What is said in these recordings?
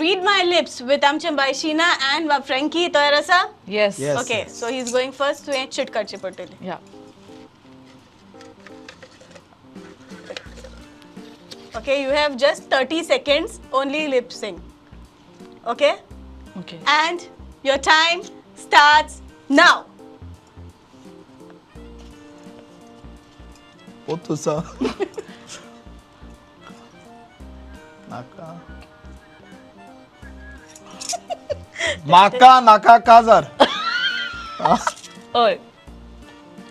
Read My Lips with आमचे बाय Sheena and बा फ्रँकी. तयार आसा? Yes. Yes. Okay, so he is going first. तुवें चिट काडची पडटली. या. Okay, you have just 30 seconds, only lip sync. Okay? Okay. And your time starts now. पोतूसा नाका माका नाका काजार. हय.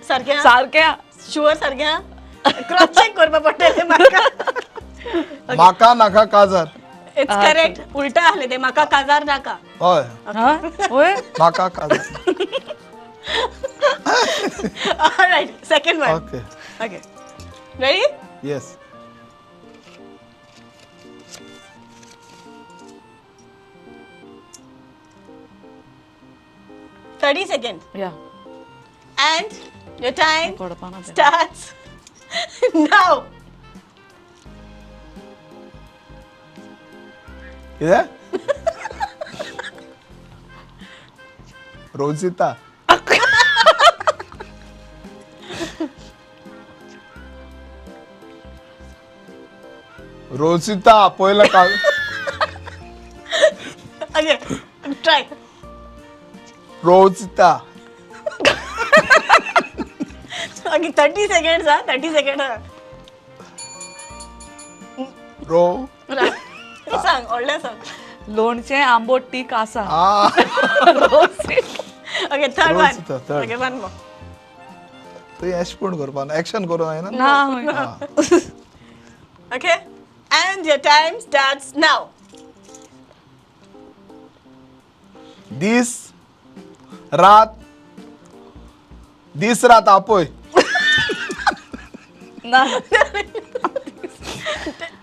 सारकें? सारकें. शुअर सारकें? क्रॉस चेक करपा पडटलें म्हाका. माका नाका काजार. It's correct. उलटा आसलें तें. म्हाका काजार नाका. हय. हा होय. माका काजार. Alright, second one. Okay. Okay. Ready? Yes. 30 seconds. या. And your time कोडपाना ते. starts now. कितें? रोजिता. रोजिता आपयला का. Okay, try. Rosita. Okay, 30 seconds, huh? 30 seconds. Huh? रो सांग, व्हडलें सांग. लोणचें आंबट तीख आसा. आ. Okay, third one. Rosita, third. Okay, one more. तुवें एश पूण करपा ना, एक्शन करूं जायना. ना हय. Okay, and your time starts now. दीस रात, दीस रात आपय. ना.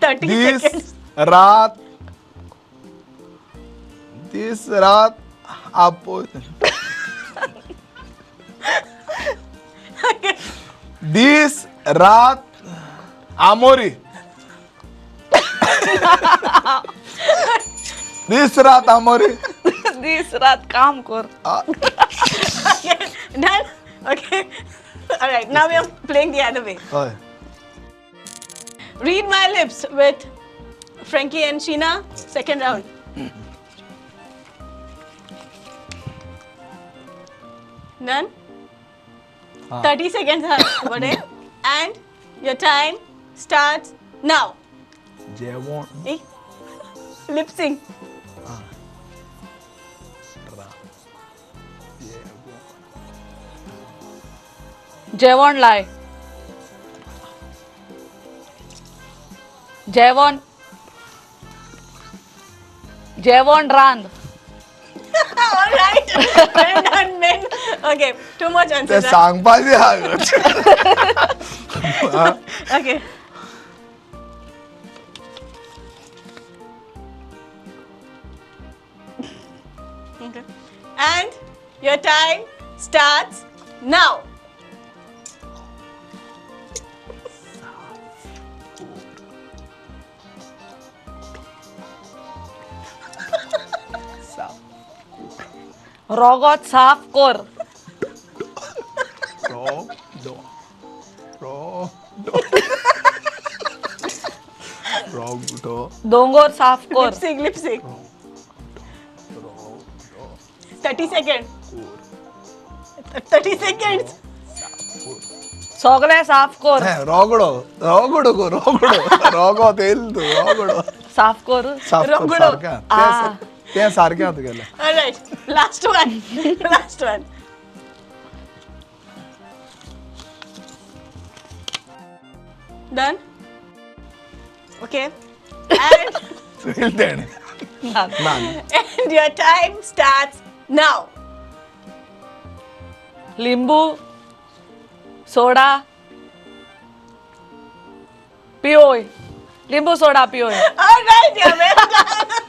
30 दीस seconds. रात, दीस रात आपय. Okay. दीस रात आमोरी. दीस रात आमोरी. दीस रात काम कर. Okay, done. Okay. All right, now we are playing the other way. हय. Read My Lips with Frankie and Sheena, second round. None? 30 seconds, huh? Got it? And your time starts now. जेवण. Eh? Lip sync. जेवण लाय, जेवण, जेवण रांद. All right. Well done, men. Okay, too much ते answers, huh? सांगपाचें आहा. Okay. Okay. And your time starts now. रोगोत साफ कर. रो डो रो डो रोगडो. दोंगोर साफ कर. Lip sync, lip sync. 30 seconds. 30 seconds. सगळें साफ कर. हे, रोगडो रोगडो गो रोगडो रोगो तेल तूं रोगडो. साफ कर. साफ कर. रोगडो. सारकें आहा. तें सारकें आहा तुगेलें. All right. Last one. Last one. Done? Okay. And Choyal तेणें. ना. ना. and your time starts now. लिंबू सोडा पियोय, लिंबू सोडा पियोय. All right, yeah, well done.